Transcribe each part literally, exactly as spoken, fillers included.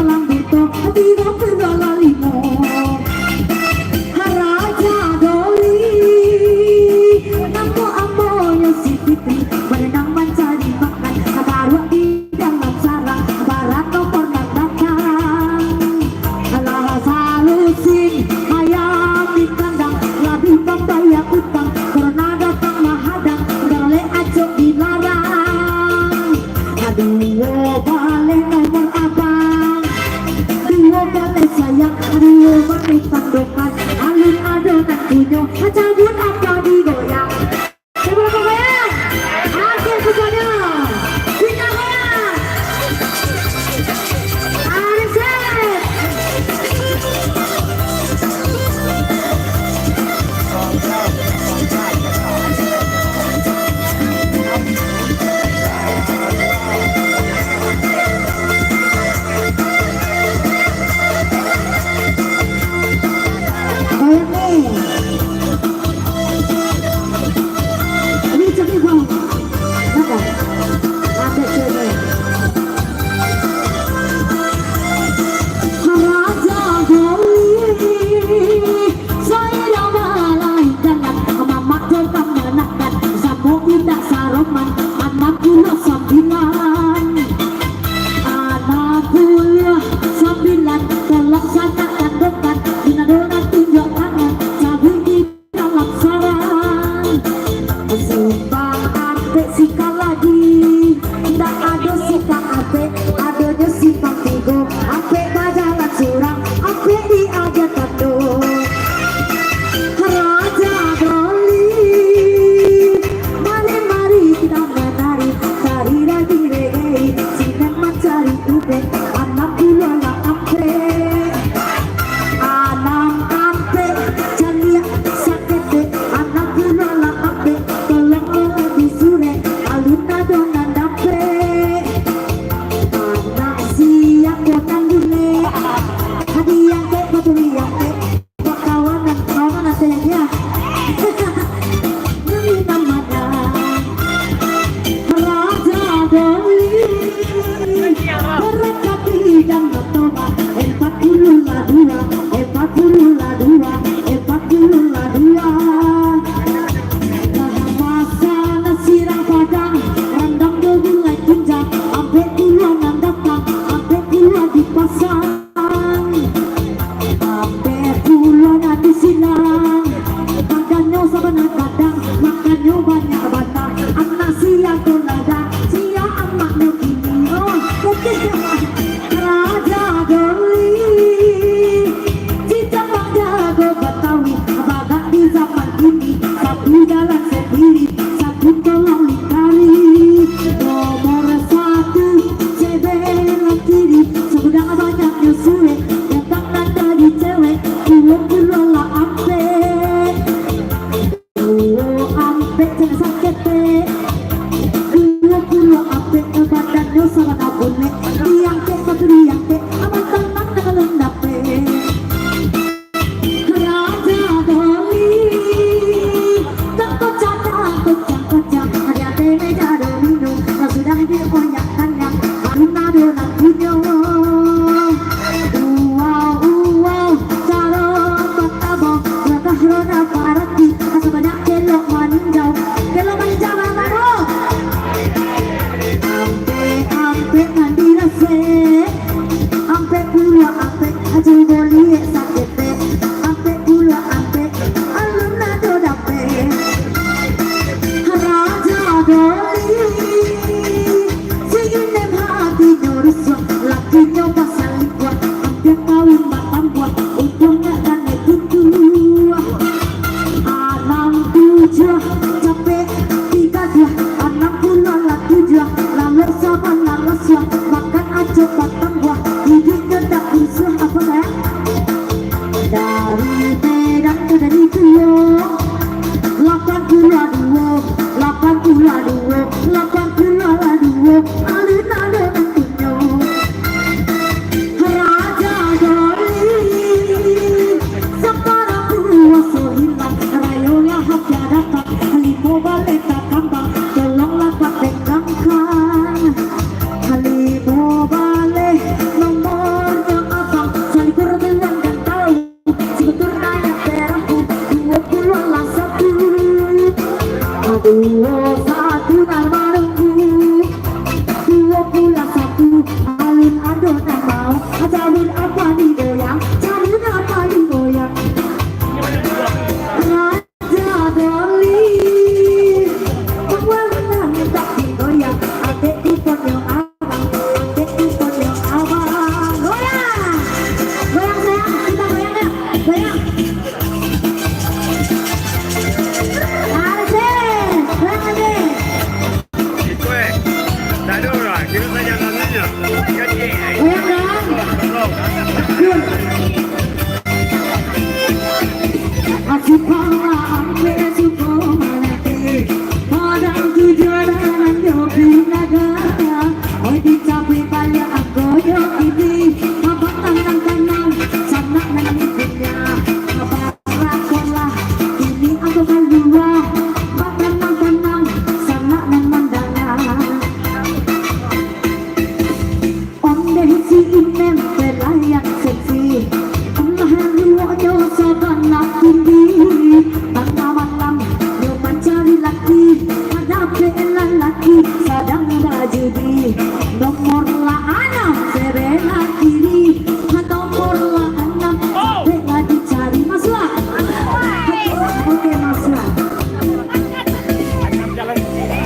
Lambuto, tigo puluah lah limo. Raja Doli, namo ambo nyo si Fitri, barenang mancari makan, baruak di dalam sarang, barano pernah datang. Alah salusin ayam di kandang, labiah mambayar utang, corona datang mahadang, baralek acok dilarang. Duo baleh nomor abang, duo baleh sayang, duo baleh tandokan. Alun ado nan punyo, cabut apa digoyang? Coba goyang. Oke, semuanya. Kita goyang. Arik, set. Raja Doli, sairah balai dangan, mamak jo kamanakan, samo budak saroman, anam puluah sambilan. Anam puluah sambilan, tolong sanak tandokan, di nan ado nan tunjuak tangan, cabuik di dalam sarang. Sumbang ampek sikak lagi, ndak ado sikak ampek, adonyo simpang tigo. Ampek bajalan surang, ampek di aja tando. Raja Doli, mari, mari kita menari, tari lagi reggae, sinan mancari ubek, anam puluah lah ampek. Anam ampek, caliak saketek, anam puluah lah ampek, tolong tolong disurek, alun ado nan dapek. Anak siang potang gulek, hadiah kek, patuli yang kek, bakawanan, kawanan asa yang dia. Nami namanya Raja Doli, berkat di Danau Toba, empat puluah lah dua, empat puluah lah dua, empat puluah lah dua. Nah, masa nasi rang padang, randang do gulai tunjang, ampek puluah nan datang, ampek puluah dipasang. Ampek puluah nan disilang, badannyo sabana gadang, makannyo banyak bana. Anak sia tu ladang, sia amaknyo kini. Oh, oke. Raja Doli, cicak manjago Batawi, bagak di zaman kini, satu jalan sendiri, satu tolong lingkari. Nomor satu, C B nan kiri, sagudang banyaknyo surek, datang nan dari cewek, duo puluah lah ampek. Duo ampek, jangan saketek. Duo puluah ampek, badannyo sabana bulek. Diangkek, patuli angkek, aman tanang, nan alun dapek. Raja Doli, tangkocak, tangkocak, kocak, adi-adi meja domino, nan sudah dioyak-ayak, alun ado nan punyo. Uwau, uwau, caro batabang, langkah roda parati, asa banyak kelok maninjau, kelok maninjau, mano? Ampek, ampek nan dirasek, ampek puluah ampek, ajo boliak saketek, ampek puluah ampek, alun ado dapek. Raja Doli, si inem hatinyo rusuah, lakinyo basalingkuah, ampia taun batambuah, untuang ndak kanai tutuah. Anam tujuah, capek tiga duah, anam puluah lah tujuah, lalok sabana rasuah, makan acok batang buah, iduiknyo dak rusuah, apo dak? Dari Medan ka dari Pulo, lapan puluah duo, lapan puluah duo, lapan puluah lah duo, alun ado nan punyo. Duo satu nan manunggu, duo puluah satu, alun ado nan mau. Carun apa ni goyang, carun apa ni goyang. Raja Doli, kawan nan tak digoyang, adek ku ponyo abang, adek ku ponyo abang. Goyang, goyang sayang, kita goyang yuk, goyang. Asik. Goyang lagi. Itu, eh. Tak ada orang. Kira saja namanya. Jadi, eh. Goyang, goyang. Belum. Asik pala ampe suko mananti. Padang tujuan nan yo pinaga. Oi, dicapai baliak angko yo kini. Abang tanang-tanang, sanak nan punya. Abang Rakolah, kini angko kalua, batanang-tanang, sanak nan mandanga. Ondeh si Inem belayan seksi, alah ruoknyo sabana tinggi. Tangah malam nyo mancari laki, hadapek lalaki sadang bajudi. Nomor lah anam, sebelah kiri, nomor lah anam, sampai lah dicari. Masuak. Oke, masuak.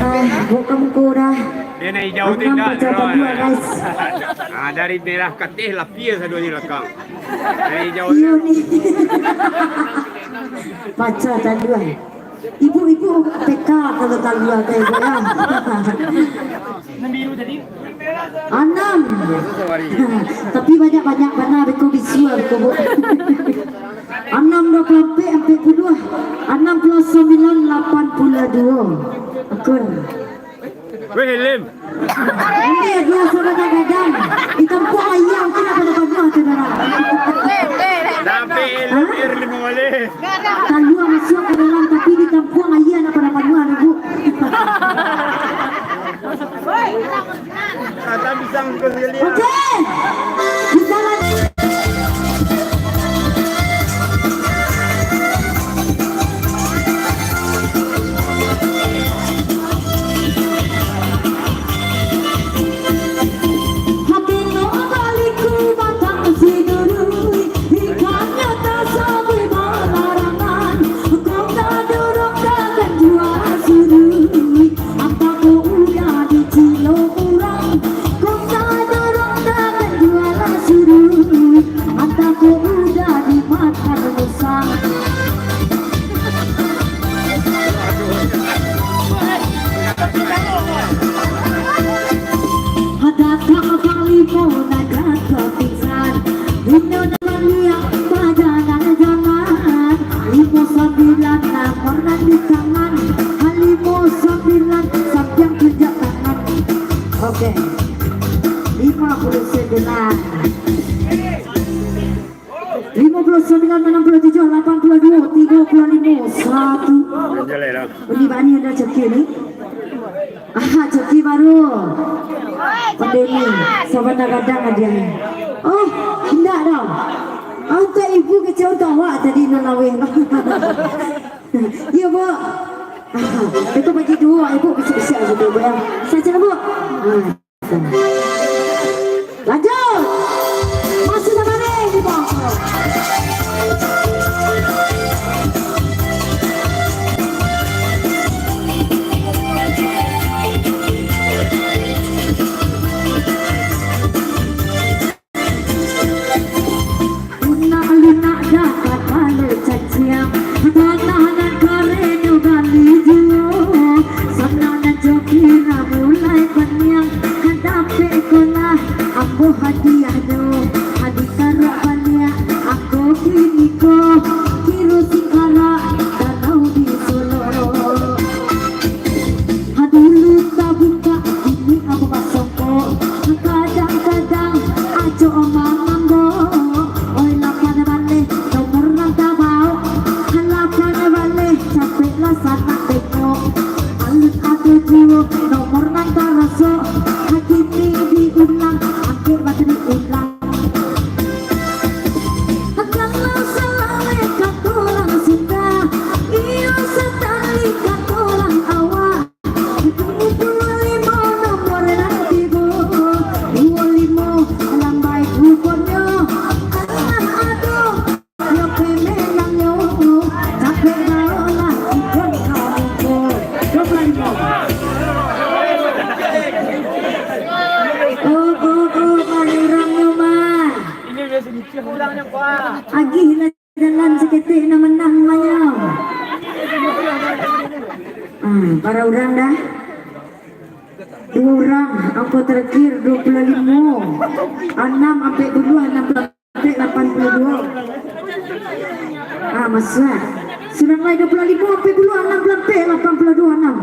Ah, buka muka dah. Dia nak hijau tu. Anam indah, pecah dia, tabua, eh. Guys. Ah, dari merah katih lapis saduanyo lakang. Dari hijau. Iyo ni. Pacah tabua. Ibu-ibu P K kalau tabua ka ibu ya. Anam. Tapi banyak-banyak bana beko bisua beko, Bu. Anam dua puluh ampek, ampek puluah. Anam puluah sambilan, lapan puluah duo. Akur. Weh, Lim. Ini adalah saudara gadang. Di kampung ayah mungkin ada banyak tu, Dara. Sampai Lim, Lim boleh. Kalua masuak ka dalam, tapi di kampung ayah nak pada panuah, Bu. Kata pisang kau sekali. Oke. Bisa lagi. Hati no baliku batang siduri, ikannya tak sampai balarangan, kau tak dorong dalam juara suri. Antah ko udah dicilok urang, kok sadorong tangan jualan suruh. Antah ko udah dimakan musang. Ada kang panglimo nan jago pingsan. Inyo nan liak pajalan jaman. Limo sambilan nomor nan di tangan. Limo sambilan sampiang tunjak tangan. Oke. Lima puluh sembilan. Lima puluh sembilan, enam puluh tujuh, lapan puluh dua, tiga puluh lima, satu. Ini bani udah cekik ni. Aha, cuti baru. Pandemi, sabana gadang aja. Oh, indak dah. Untuak ibu kecil, untuak awak tadi nan laweh. Iya, Bu. Aha, itu bagi dua, ibu bisa-bisa aja tu, Bu, ya. Saja, Bu. Ah. Lanjut. Masih sama ni, di bawah. Lunak-lunak dapat palo caciang, tanah nan kareh nyo gali juo, sanang nan jo kiro mulai paniang, dapek ko lah ambo hadiahnyo, ditaruah baliak. Agiahlah jalan saketek nan manang manyau. Ah, bara urang dah? Duo urang, angko tarakhir duo puluah limo, anam ampek puluah, anam puluah ampek, lapan puluah duo. Ah, masuak. Surang lai duo puluah limo ampek puluah, anam puluah ampek, lapan puluah duo, anam.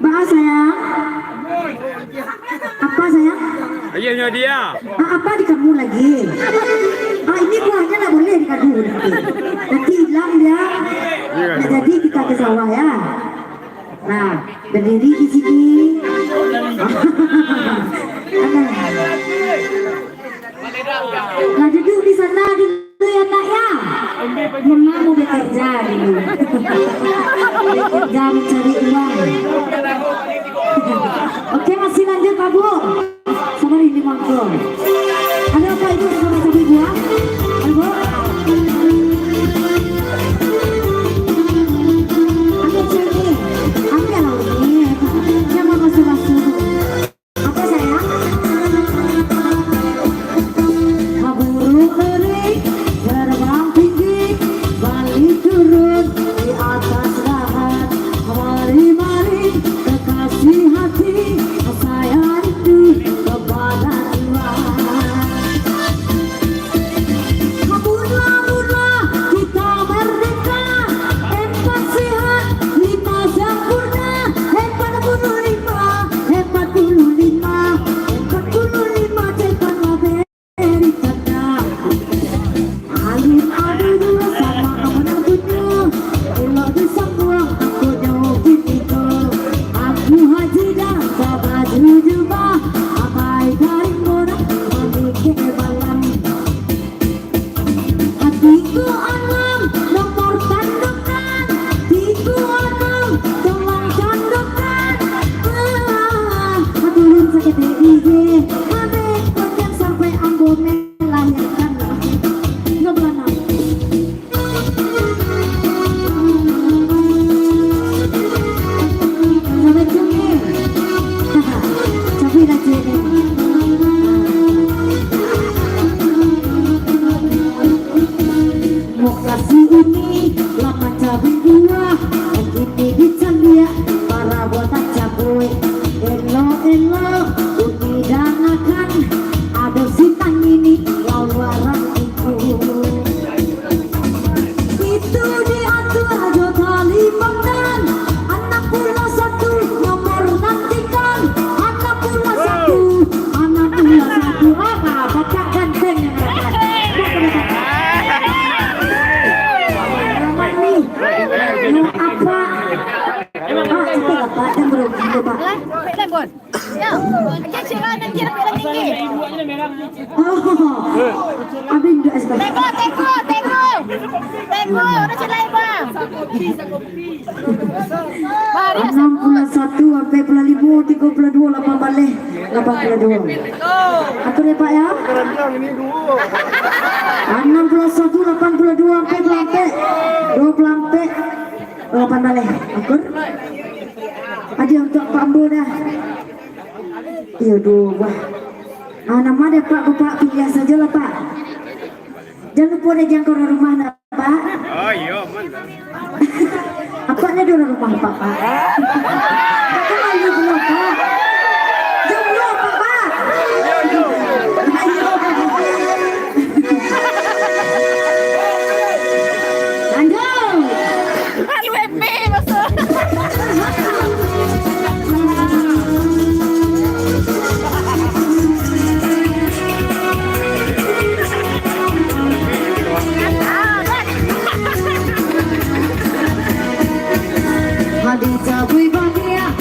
Baa, sayang? Apa, sayang? Ayo, nyo dia. Ah, apa di kamu lagi? Ah, ini buahnya ndak boleh dikadu nanti. Nanti hilang dia. Iya. Ndak jadi kita ke sawah, ya. Nah, berdiri di sini. Nah, duduk di sana dulu ya, Nak, ya. Mama mau bekerja dulu. Bekerja mencari uang. Oke, masih lanjut, Pak Bu. Sabar, ini mangko. Ada apa, Ibu? Ada apa, Ibu? Ibu? Ambil sini. Ambil lah ini. Jangan masuk-masuk. Apa, sayang? Burung merik terbang tinggi, balik turun di atas dahan. Mari-mari kekasih hati, saya rindu kepada Tuhan. Mula-mula kita merdeka, empat sehat, lima sempurna, empat puluh lima, empat puluh lima, empat puluh lima, cepat lah beri tanda. Alun ado duo samo amun punyo, elok disambuang angkonyo kiniko. Angku Haji dah babaju jubah, apai garing borak, mamikek malam. Tigo anam nomor tandokan, tigo anam tulang tandokan. Ah, turun saketek ije, ameh panjang sampai ambo melahirkan. Nomor anam. Assalamualaikum, eh. Cabai lah, cik, eh. Mukasuik uni lah mancabik buah, kini dicaliak parabotan cabuik. Elok-elok uni dangakan, ado si tangini lawaran iku. Itu diatur jo tali pangkan, anam puluah satu nomor nantikan, anam puluah satu, anam puluah satu. Ah, bacak ganteng. Apa? Ah, itu apa? Dan berhenti, Pak. Yo, aja sirah nan kira pilihan tinggi. Oh, abin duit sebanyak. Tengok, tengok, tengok. Tengok, udah cilai, Bang. Baris. Anam puluah satu, ampek puluah limo, tigo puluah duo, lapan baleh, lapan puluah duo. Atur ya, Pak, ya. Anam puluah satu, lapan puluah duo, ampek puluah ampek, duo puluah ampek, lapan baleh. Akur. Hadiah untuk Pak Ambo dah. Iyo, duo buah. Ah, nama deh, Pak, Bapak pilih sajolah, Pak. Jan lupo deh jangkau rumah, nak, Pak. Oh, iyo, aman lah. Apaknya di rumah, Pak, Pak? Bapak malu pulo, Pak. Jan pulo, Pak, Pak. Ayo. Lanjut. Lalu M P masuk. Hadi cabui baniah,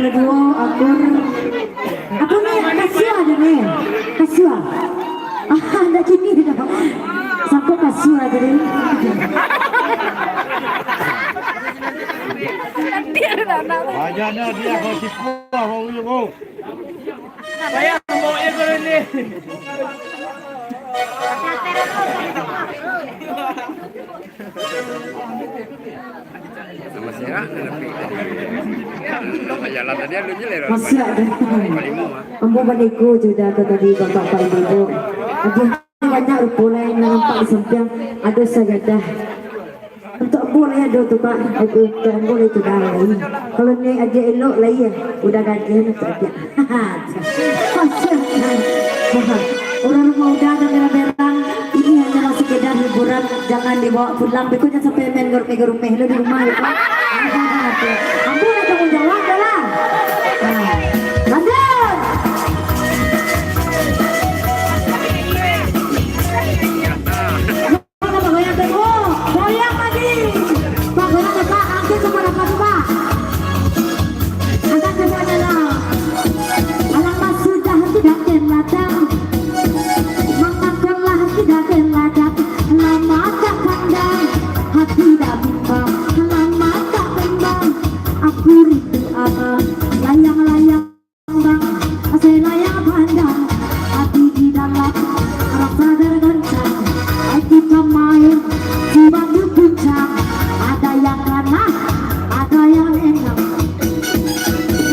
Duo akur. Apa ni? Kasua ada ni. Kasua. Ah, ndak kini dah. Sampai kasua tadi. Wajahnya dia kau tipu, kau ulung, kau. Payah bawa ego ini. Nama sirak, tapi masalah tadi alun je lewat. Masih ada. Ambo bandiku sudah tu tadi, bapak-bapak, ibu-ibu. Aduh, banyak rupo lain nan nampak di sampiang. Aduh, sagadah. Untuak ambo lai ado tu, Pak. Untuak ambo lai tu dah lai. Kalau ni aja elok lai, ya. Udah gajian untuak aja. Kasian. Orang rumah udah ada berang-berang. Ini hanyalah sekedar hiburan. Jangan dibawa pulang. Beko jan sampai main garumeh-garumeh lo di rumah, ya, Pak. Ambo nak tanggung jawab dah lah. Nah. Lanjut. Goyang, goyang, goyang. Oh, goyang lagi. Pak, goyang, Pak. Angkat semua dapat, Pak. Angkat semua dalam. Alamak, sudah tidak kena datang. Makakonlah tidak kena datang. Lama tak pandang. Hati dah bimbang. Lama tak bimbang. Aku rindu abang. Layang-layang. Pandang, asa layang pandang, hati di dalam, rasa tergoncang. Ai kita main, jiwa di puncak. Ada yang kalah, ada yang menang.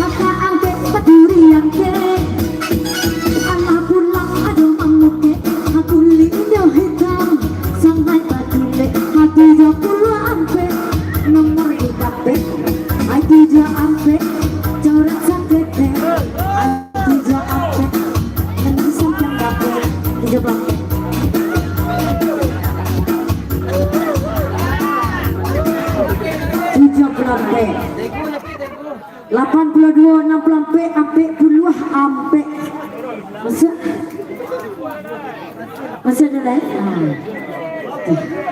Mata angkek, peduri angkek. Alah pulang ado mangukek, kulit inyo hitam. Sampai baculek, hati jo puluah ampek. Nomor di dapek, ai tiga ampek, corak saketek. Tiga ampek, yang bisa yang dapek, tiga belas ampek. Tiga belas ampek. Lapan puluh dua, enam puluh ampek, ampek puluah ampek. Masuk. Masuk dulu, eh? Ha.